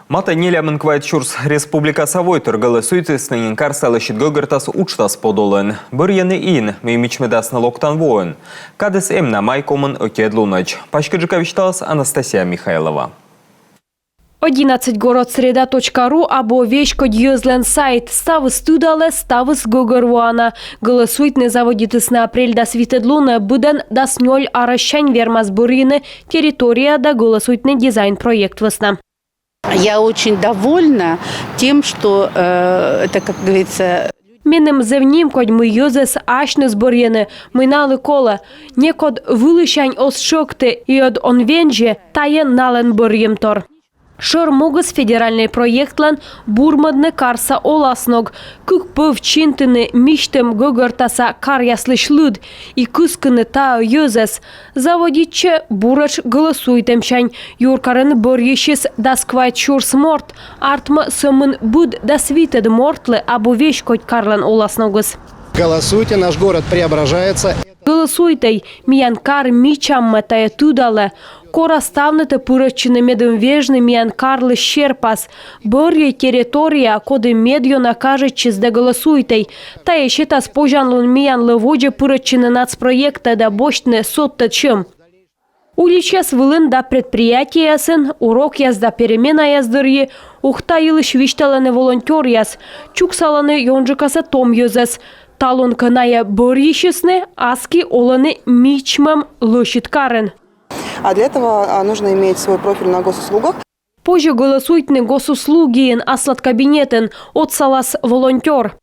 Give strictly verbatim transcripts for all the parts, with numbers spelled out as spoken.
Матӧ нелямын квайт сюрс республикаса войтыр гӧлӧсуйтісны нин карса лӧсьыд гӧгӧртас уджтас подулын. Бӧрйыны ин, мый мичмӧдасны локтан воын. Кадыс эм на май комын ӧтиӧд лунӧдз. Паськыдджыка висьталас Анастасия Михайлова. Одиннадцать город среда точка ру абу веськодь йӧзлӧн сайт. Ставыс тыдалӧ, ставыс гӧгӧрвоана. Гӧлӧсуйтны заводитісны апрель дас витӧд лунӧ. Быдӧн дас нёль арӧссянь вермас бӧрйыны территория да гӧлӧсуйтны дизайн проект вӧсна. Я очень довольна тем, что, э, это, как говорится... Меным зэв нимкодь, мый йӧзыс асьныс бӧрйӧны, мый налы колӧ. Некод вылысянь оз тшӧкты, и ӧд он вензьы, тайӧ налӧн бӧрйӧмтор. Шӧр могыс федеральнӧй проектлӧн — бурмӧдны карса оласног. Кык пӧв чинтыны мисьтӧм гӧгӧртаса каръяслысь лыд и кыскыны таӧ йӧзӧс. Заводитчӧ буретш гӧлӧсуйтӧмсянь. Юркарын бӧрйысис дас квайт сюрс морт. Артмӧ, сӧмын быд дас витӧд мортлы абу веськодь карлӧн оласногыс. Голосуйте, наш город преображается. Гӧлӧсуйтӧй, миян кар мичаммӧ, тайӧ тыдалӧ. Кора ставнытӧ пырӧдчыны, медым вежны миян карлысь серпас. Бӧрйӧй территория, коді медъёна кажитчис да гӧлӧсуйтӧй. Тайӧ сетас позянлун миянлы водзӧ пырӧдчыны нацпроектӧ да босьтны содтӧд сьӧм. Уличьяс вылын да предприятиеясын, урокъяс да переменаяс дырйи Ухта йылысь висьталӧны волонтёръяс, чуксалӧны ёнджыкасӧ том йӧзӧс. Талун кӧ найӧ бӧрйысисны, аски олӧны мичмӧм лӧсьыд карын. А для этого, а, нужно иметь свой профиль на госуслугах. Позьӧ гӧлӧсуйтны госуслугиын аслад кабинетын, отсалас волонтёр.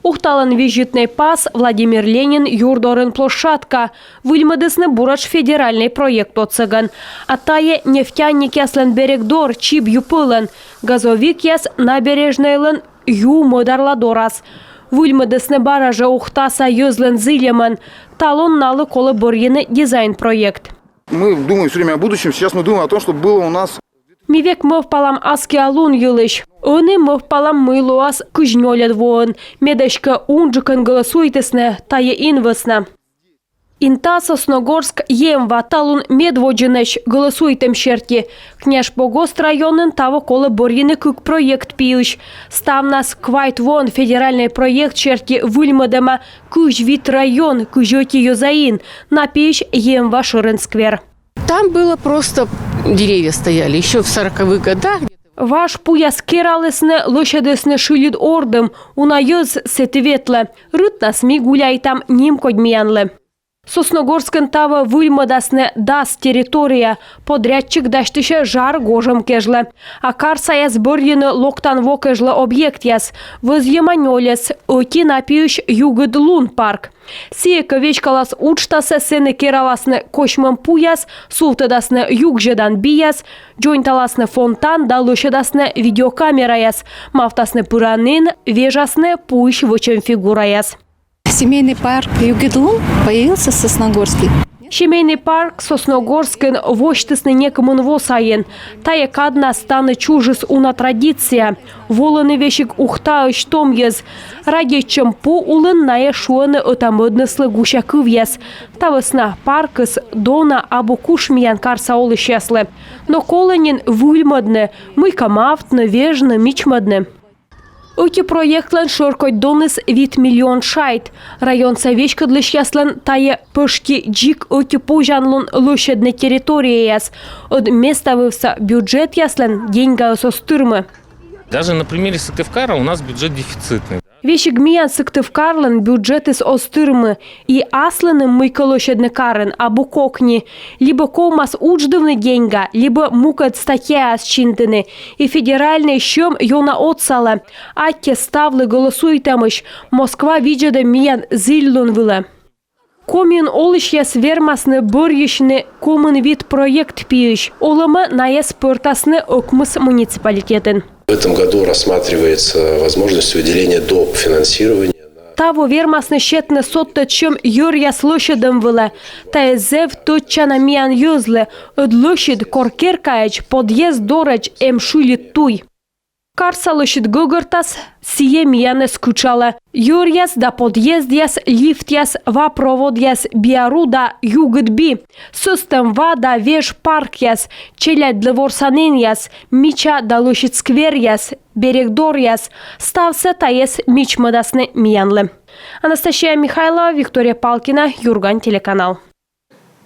Ухталӧн визитнӧй пас — Владимир Ленин юрдорын площадка. Выльмӧдісны буретш федеральнӧй проект отсӧгӧн. А тайӧ нефтяникъяслӧн берег дор, Чиб ю пӧлӧн. Газовикъяс набережнӧйлӧн ю мӧдарла дорас. Выльмӧдісны бара жӧ Ухтаса йӧзлӧн зільӧмӧн. Талун налы колӧ бӧрйыны дизайн проект. Мы думаем всё время о будущем. Сейчас мы думаем о том, чтобы было у нас... Ми век мӧвпалам аскиа лун йылысь. Ӧні мӧвпалам, мый лоас кызь нёльӧд воын. Мед эськӧ унджыкӧн гӧлӧсуйтісны тайӧ ин вӧсна. Инта, Сосногорск, Емва — талун медводзынӧсь гӧлӧсуйтӧм серти. Княжпогост районын таво колӧ бӧрйыны кык проект пиысь. Ставнас квайт воӧн федеральнӧй проект серти выльмӧдӧма кызь вит район, кызь ӧти йӧза ин. На пиысь Емва шӧрын сквер. Там было просто, деревья стояли ещё в сороковых годах. Важ пуяс кералісны, лӧсьӧдісны шыльыд ордым, уна йӧз сэті ветлӧ. Рытнас ми гуляйтам, нимкодь миянлы. Сосногорскын таво выльмӧдасны дас территория. Подрядчик дасьтысьӧ жар гожӧм кежлӧ. А карсаяс бӧрйыны локтан во кежлӧ объектъяс. Вӧзйӧма нёльӧс, ӧти на пиысь — югыд лун парк. Сійӧ кӧ веськалас уджтасӧ, сэні кераласны косьмӧм пуяс, сувтӧдасны югзьӧдан бияс, дзоньталасны фонтан да лӧсьӧдасны видеокамераяс, мавтасны пыранін, вежасны пуысь вӧчӧм фигураяс. Семейный парк «Югыд лун» появился в Сосногорске. Семейный парк Сосногорскын восьтісны некымын во сайын. Тайӧ каднас тані чужис уна традиция. Волӧны весиг Ухтаысь том йӧз. Радейтчӧм пу улын найӧ шуӧны ӧта-мӧдныслы гуся кывъяс. Та вӧсна паркыс дона абу куш миян карса олысьяслы. Но колӧ нин выльмӧдны, мыйкӧ мавтны, вежны, мичмӧдны. Ӧти проектлӧн шӧркодь доныс — вит миллион шайт. Районса веськӧдлысьяслӧн тайӧ пӧшти дзик ӧти позянлун лӧсьӧдны территорияяс. Ӧд меставывса бюджетъяслӧн деньгаыс оз тырмы. Даже на примере Сыктывкара у нас бюджет дефицитный. Весиг миян Сыктывкарлӧн бюджетыс оз тырмы. И аслыным мыйкӧ лӧсьӧдны карын абу кокни. Либӧ ковмас удждывны деньга, либӧ мукӧд статьяяс чинтыны. И федеральнӧй сьӧм ёна отсалӧ. Аттьӧ ставлы гӧлӧсуйтӧмысь. Москва видзӧдӧ миян зільлун вылӧ. Комиын олысьяс вермасны бӧрйысьны комын вит проект пиысь. Олӧмӧ найӧс пӧртасны ӧкмыс муниципалитетын. В этом году рассматривается возможность выделения доп. Финансирования. Таво вермасны сетны содтӧд сьӧм йӧръяс лӧсьӧдӧм вылӧ. Тайӧ зэв тӧдчана миян йӧзлы. Ӧд лӧсьыд, кор керкаӧдз, подъезд дорӧдз эм шыльыд туй. Карса лӧсьыд гӧгӧртас, сійӧ миянӧс кытшалӧ. Йӧръяс да подъездъяс, лифтъяс, ва проводъяс, биару да югыд би. Сӧстӧм ва да веж паркъяс, челядьлы ворсанінъяс, мича да лӧсьыд скверъяс, берегдоръяс. Ставсӧ тайӧс мичмӧдасны миянлы. Анастасия Михайлова, Виктория Палкина, «Юрган» телеканал.